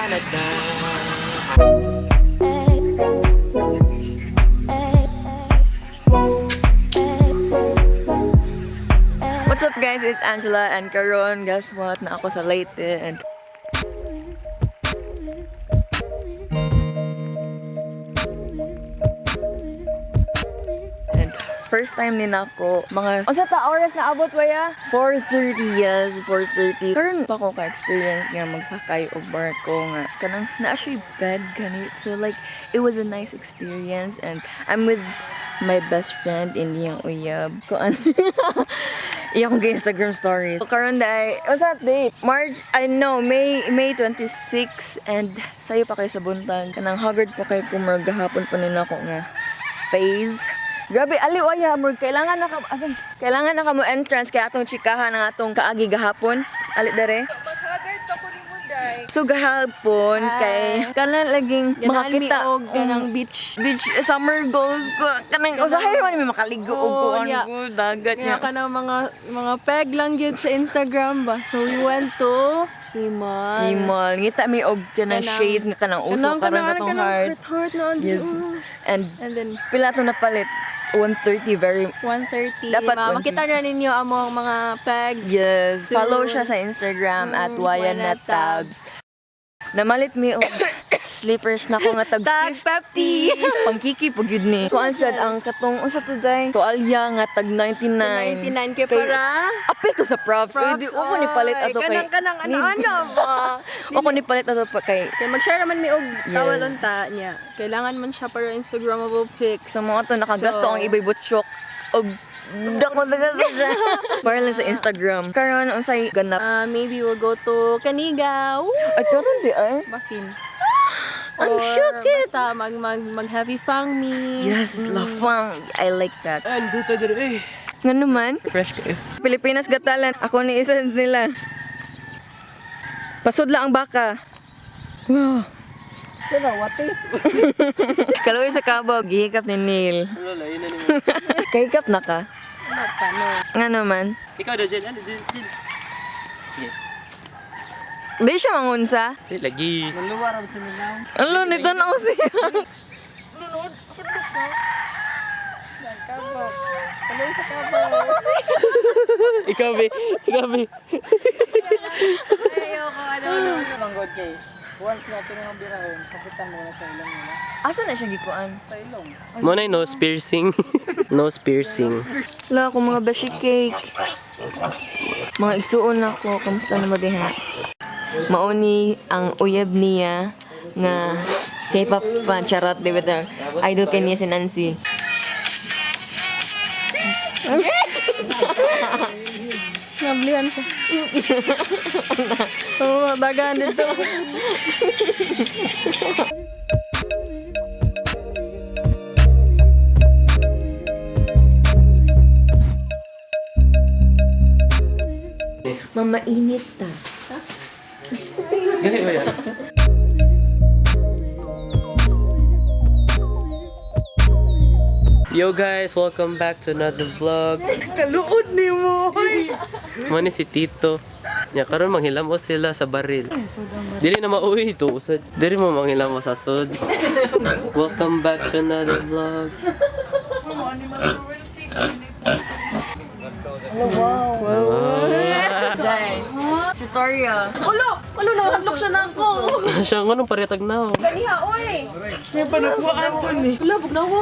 Canada. What's up, guys? It's Angela and karon, guess what? Na ako sa Leyte and first time ni nako mga unsa ta oras na abot waya? 4:30, yes, 4:30. Karon pa ko ka-experience nga magsakay og barko nga kanang na actually bed gani. So like it was a nice experience and I'm with my best friend in iyang uyab. Kuan iya akong Instagram stories. So, karon dai, what's that date? March, I know, May 26 and sayo pa kayo sa buntag. Kanang haggard pa kayo kung murag gahapon pa ni nako nga phase. Grabe, aliw ay murag kailangan na ka, abay, kailangan na ka mo entrance kay atong chikahan ang atong kaagi gahapon. Ali dere. Mas haggard pa ko ni mo, Day. So gahapon kay kanang laging Ganahan mi makakita og ganang beach. Beach summer goals ko kanang usahay man mi makaligo og Oo, kuan niya. ko dagat Kaya niya. ka na mga peg lang gyud sa Instagram ba. So we went to Himal. Himal ngita mi og kanang Kanang- shades nga kanang uso Kanang karon kanang katong kanang heart. heart heart na ang Yes. And And then pila to napalit? 130, very 1:30. Dapat Ma, makita na ninyo among mga peg. Yes, Soon. follow siya sa Instagram at @wayanatabs. Namalit mi og slippers na ko nga tag Tag 50. Pangkiki pag yun ni. Kuan sad ang katong unsa to day? Tualya nga tag 99. 99 kay para Apil to sa props. Uy, di ako ni palit ato kay. Kanang kanang ano-ano ba. Ako ni palit ato pa kay. Kay mag-share naman mi og Yes. tawal unta niya. Kailangan man siya para Instagramable pics. So mga to nakagasto So- ang ibay butchok og dako daga sa siya. Para lang sa Instagram. Karon unsay ganap? Maybe we'll go to Kaniga. Woo! Ay karon di ay. Basin. I'm Or shook it. basta mag heavy fang me. Yes, lafang. I like that. Ay, duta dyan eh. Nga naman, Fresh kayo. Pilipinas Got Talent. Ako ni isa nila. Pasudla ang baka. Wow. Kaluoy sa kabog, gihikap ni Neil. Wala, lain na naman. Kahikap na ka? Ano pa, no? Nga naman. Ikaw daw, Jen. Ano, Jen? Jen. Sige. Di siya mangunsa. Eh, lagi. Ano, nito na ako siya. Kaluoy sa kabog. Ikaw, be. Ikaw, be. Ayoko, ano, ano, ano. Manggod kay once nga kinahang birahon, sakitan mo na sa ilong nila. Asa na siya gikuan? Sa ilong. Mo na yung nose piercing. Nose piercing. Wala akong mga beshi cake. Mga igsuon ako. Kamusta na ba diha? Mauni ang uyab niya nga K-pop fan. Charot, di ba ito? Idol kay niya si Nancy. Nablihan ko. Oo, dagan dito. Mamainit ta. Ganit ba yan? Yo guys, welcome back to another vlog. Kaluod ni mo. Mani si Tito. Nya karon manghilamo sila sa baril. Dili na mauwi ito. Usad. Dili mo manghilamo sa sud. Welcome back to another vlog. Wow. Dai. Tutorial. Ulo! Ulo, nakahadlok siya na ako. Siya nga nung paretag na. Ganiha, oy! May panakuan ko ni. Ulo, bugnaw ko.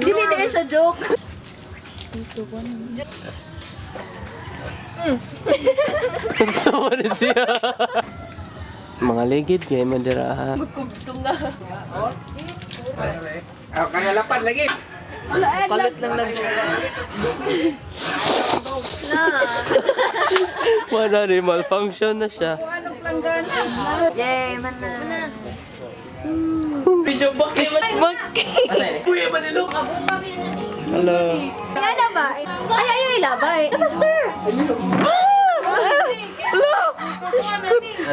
Dili di siya joke. Sumari siya. Mga ligid kay mandirahan. Kalit lang nag... Wala rin, malfunction na siya. Yay, man na. Video bakit? Bakit? Kuya Manilo. Hello. Yan na ba? Ay, ay, ay, labay. Faster!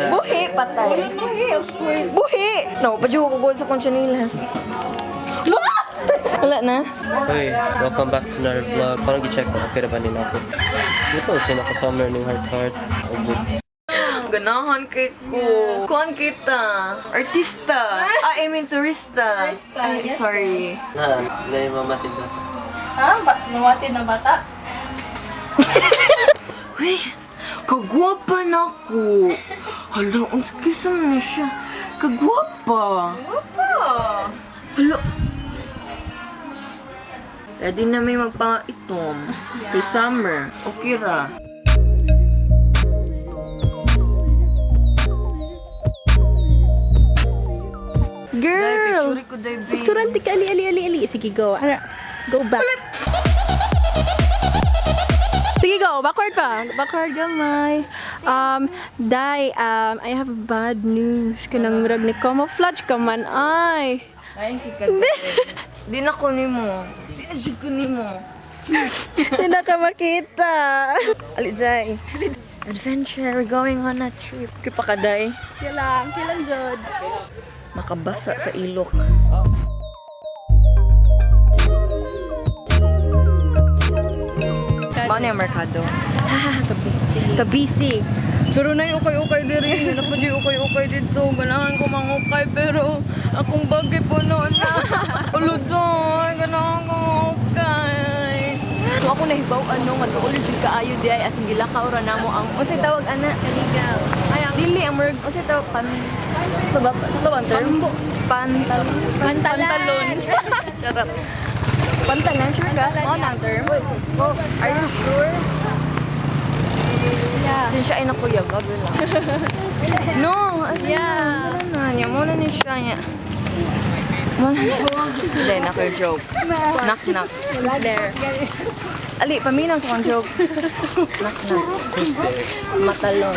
Buhi, patay. Buhi, of course. Buhi! No, padyo ko sa kong chanilas. Wala na. Hey, welcome back to another vlog. Parang gi-check ko, okay ra ba nila ako? Ito, siya naka-summer ning heart heart. Ubod. Ganahan kay ko. Kuan kita. Artista. Ah, I mean turista. Turista, Ay, yes. sorry. Na, na yung mamatid na. Ha? Ba mamati na bata? Uy, kagwapa na ko. Hala, ang sakisam na siya. Kagwapa. Opo. Hala. Ready na may magpangaitom. Kay summer. Okay ra. Girl! Picture ko, day, babe. Picturean ka, ali, ali, ali, ali. Sige, go. Ara, go back. Sige, go. Backward pa. Backward gamay. Dai, I have bad news. Kanang murag ni camouflage ka man, ay. Ay, kika, day. Di na ko nimo. Di na jud ko nimo. Hindi na ka makita. Alijay. Adventure, we're going on a trip. Kipakaday. Kilang, kilang jod. Makabasa sa ilok. Paano yung merkado? Kabisi. Pero na yung ukay-ukay diri. Ano po yung ukay-ukay dito. Ganahan ko mangukay pero akong bagay puno na. Uludoy, ganahan ko mangukay. So ako nahibaw ano nga duol jud kaayo di ay as in gilakaw ra namo ang unsay tawag ana? Kaligaw. Ay, ang Dili ang murag unsay tawag pan sa ba sa tawag term? Pantalon. Pantalan. Pantalon. Shut up. Pantalan, sure ka? Pantalan, Oh, yeah. ang term? Are you sure? Yeah. Since siya ay nakuya, bago lang. No! Ano Yeah. Ano na niya? Muna ni siya niya. Muna niya. Hindi, nako joke. Knock, knock. There. Ali, paminaw sa kong joke. Knock, knock. Who's there? Matalon.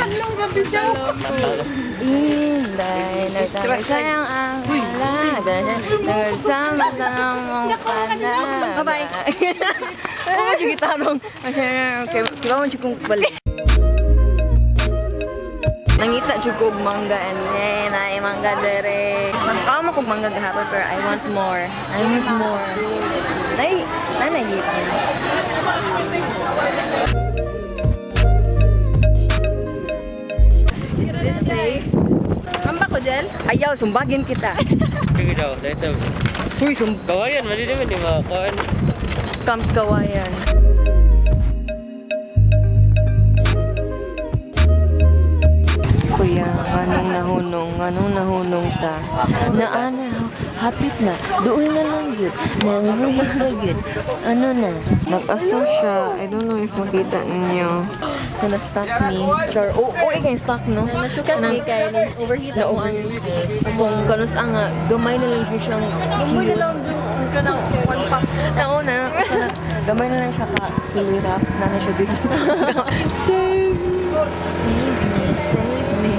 Inday, nagtagay ang alaga. Nagsama sa mong pala. Bye-bye. Oo, sige tarong. Okay, kiba mo siya kong balik. Nangita jud ko og mangga and then ay mangga dere. Nakaon kog mangga gahapon pero I want more. I want more. Nay, nanay gipon. Is this safe? Mamba ko, Jel? Ayaw, sumbagin kita. Sige daw, dito. Uy, sum Kawayan, mali naman di ba? Kawan. Camp Kawayan. Kuya, anong nahunong ta? Naana, hapit na, doon na lang yun. Nanghuhit na yun. Ano na? Nag-aso siya. I don't know if makita ninyo. So, na-stuck ni. Char, oh, oh, ikaw yung stuck, no? Nasukat mi kay ni overheat Na ako ang overheat. Kung kanus ang nga, gamay na lang siya siyang Gamay na lang jud ang kanang one pack. Nauna, gamay na lang siya ka sulirap na na siya dito. Save me, save me, save me.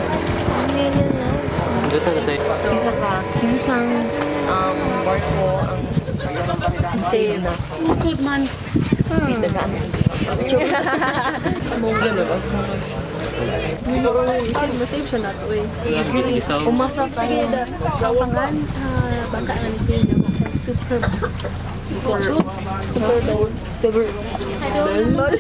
Only you love me. Dito na tayo. Isa ka, kinsang barko ang save na. Good man. Dagaan. Save mo save siya na to eh. Gisaw. Umasa tayo. Sige, lawangan sa bangka nga ni Save na super Super. super bowl. Super. I don't know.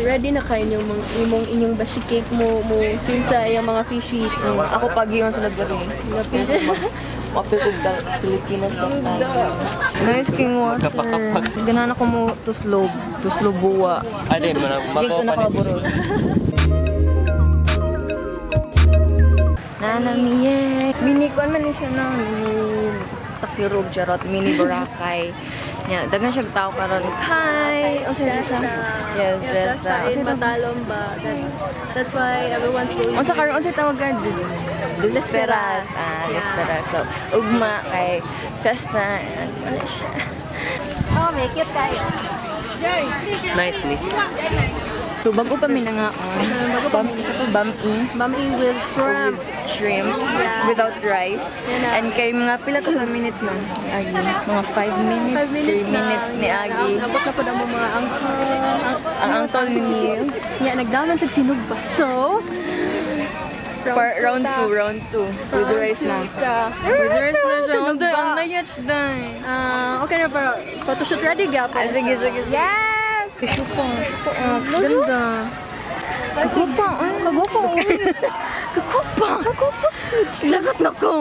Ready na kayo yung mga imong inyong bashi cake mo mo swim sa iyang mga fishies. Ako pag iwan sa lagbari. Mga fishies. Wapil kog Pilipinas dot Nice king water. Magkapakapak. Ganahan ako mo tuslob. Tuslob buwa. Ah, di, manang Jinx na nakaburos. Nanamiye. Mini kuan man ni siya no, mini Takyurog charot, mini Boracay. Nya, daghan siya tao karon. Hi. Unsa na siya? Yes, Yes, besta. in Matalom ba? That's why everyone's going. Unsa karon unsa tawag ka? Desperas. Ah, Desperas. So, ugma kay festa and ano siya. Oh, make it kayo. It's nice ni. So, bago pa mi nangaon. Bago pa mi. Bami. Mami with shrimp. Shrimp Yeah. without rice. Yan na. And kay mga pila to ka minutes na Agi. Mga 5 minutes, 5 minutes 3 na. minutes ni Agi. Abot na po na mo mga angkol. Ang angkol ni Neil. Yeah, nagdaman siya sinugba. So, Round 2, round 2. With rice na. With rice na siya. Sinugba. Ang nayach dai. Ah, okay na pero photoshoot ready gyapon. Ah, sige, sige, sige. Yes! Shupa, shupa. Ganda. Kagupa, ay. Kagwapo. Kagupa. Kagupa. Lagot na ko.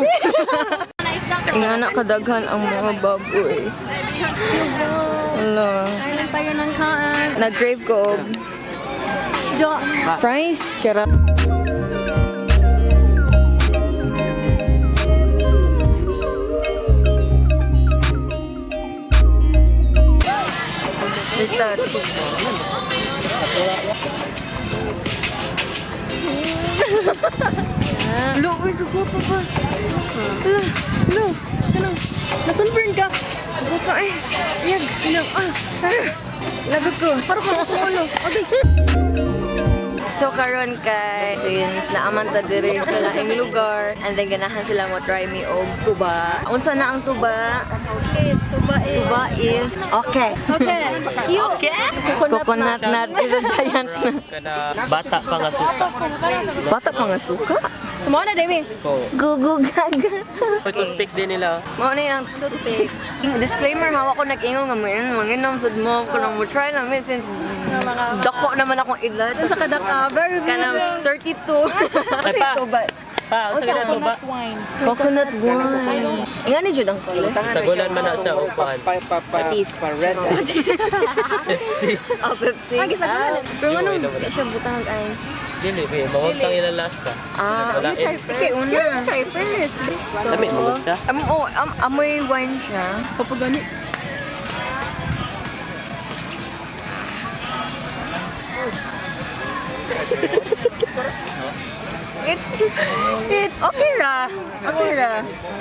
Nga na kadaghan ang mga baboy. Hala. Kain lang tayo ng kaan. Nag-crave ko og Jo. fries. Charot. Richard. Lo, uy, kagwapo pa. Hala, lo, kanang, nasunburn ka. Kagwapo eh. Yag. Kanang, ah, Lagot ko. parang ka ulo. Okay. So karon kay since naaman ta diri sa laing lugar and then ganahan sila mo try me og tuba. Unsa na ang tuba? Okay, tuba eh. Tuba is okay. Okay. You. Okay. Coconut nut is a giant nut. Kada bata pa nga suka. Bata pa nga suka. Sumuha na, Demi. Ko. Gugu gaga. Koy toothpick din nila. Mao na yung toothpick. Disclaimer, hawa ko nag-ingon nga mo manginom sad mo ko nang mo try lang eh, since dako naman akong edad. Sa kadaka, very Kanang beautiful. 32. Ay, pa. Tuba. Pa, unsa ka to ba? Coconut wine. Inga ni jud ang color. Sagulan man na siya og kuan. Pa, pa, pa, Patis. pa red. Pepsi. Oh, Pepsi. Ah, gisagulan. Ah, pero nga nung di siya butang ang ice. Dili be, mawag kang ilalasa. Ah, Wala You try eh. first. Okay, una. You try first. Lami mo siya. Oh, amoy wine siya. Papagani. It's okay ra. Okay ra.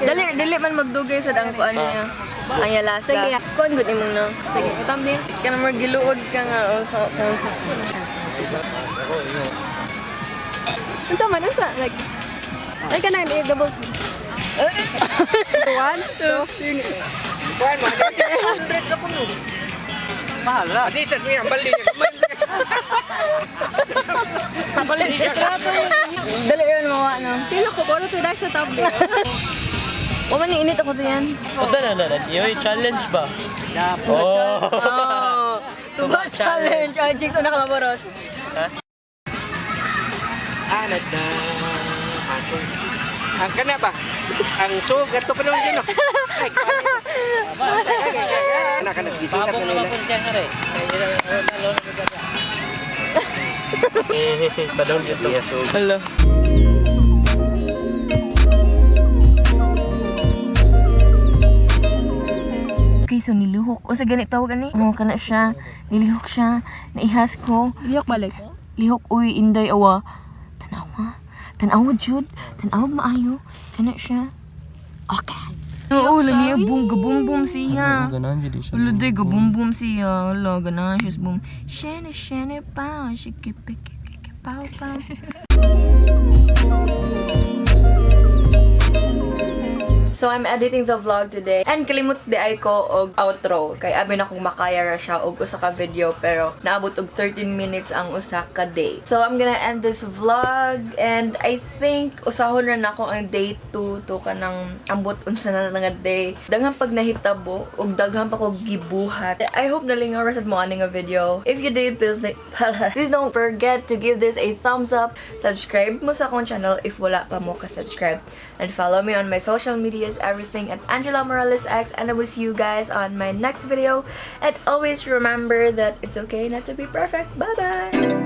Dali, dili man magdugay sa dang kuan niya. Ang yalasa. Sige. Kuan gud imong no. Sige, itam din. Kana mo giluod ka nga o sa kung sa. Unsa man, unsa? Like, ay ka na, eh, double. One, two, three. Kuan mo, 100 na kuno. Mahal ra. Di sad mi ang baldi niya. Kamay. Dali yun mawa no. Pilo ko, puro to sa tablet. Wa man ni init ako diyan. O na na na. Yoy, challenge ba? Oh. Oh. Tuba challenge. Ay, chicks, una ka maboros. Anad na. Ang kana ba? Ang sugat to pa naman din. Ay, Anak ka nagsisingat Pabong na naman nila. po kaya kare. Badong dito. Hello. Okay, so nilihok. O sa ganit tawag ani? Oo, kana siya. Nilihok siya. Naihas ko. Liyok balik. Lihok, uy, inday, awa. Tanawa. Tanawa, Jude. Tanawa, maayo. Kana siya. Okay. Oo, lagi boom, gabum-bum siya. Ganahan jud siya. Wala day, gabum-bum siya. Wala, ganahan siya sa boom. Shene, shene, pow. Shiki, piki, kiki, pow, pow. So I'm editing the vlog today and kalimot di ay ko og outro kay abi na kong makaya ra siya og usa ka video pero naabot og 13 minutes ang usa ka day. So I'm gonna end this vlog and I think usahon ra nako ang day 2 to kanang ambot unsa na nga day. Daghan pag nahitabo ug daghan pa ko gibuhat. I hope nalingaw ra sad mo ani nga video. If you did, please please don't forget to give this a thumbs up, subscribe mo sa akong channel if wala pa mo ka-subscribe, and follow me on my social medias, everything at Angela Morales X, and I will see you guys on my next video. And always remember that it's okay not to be perfect. Bye bye.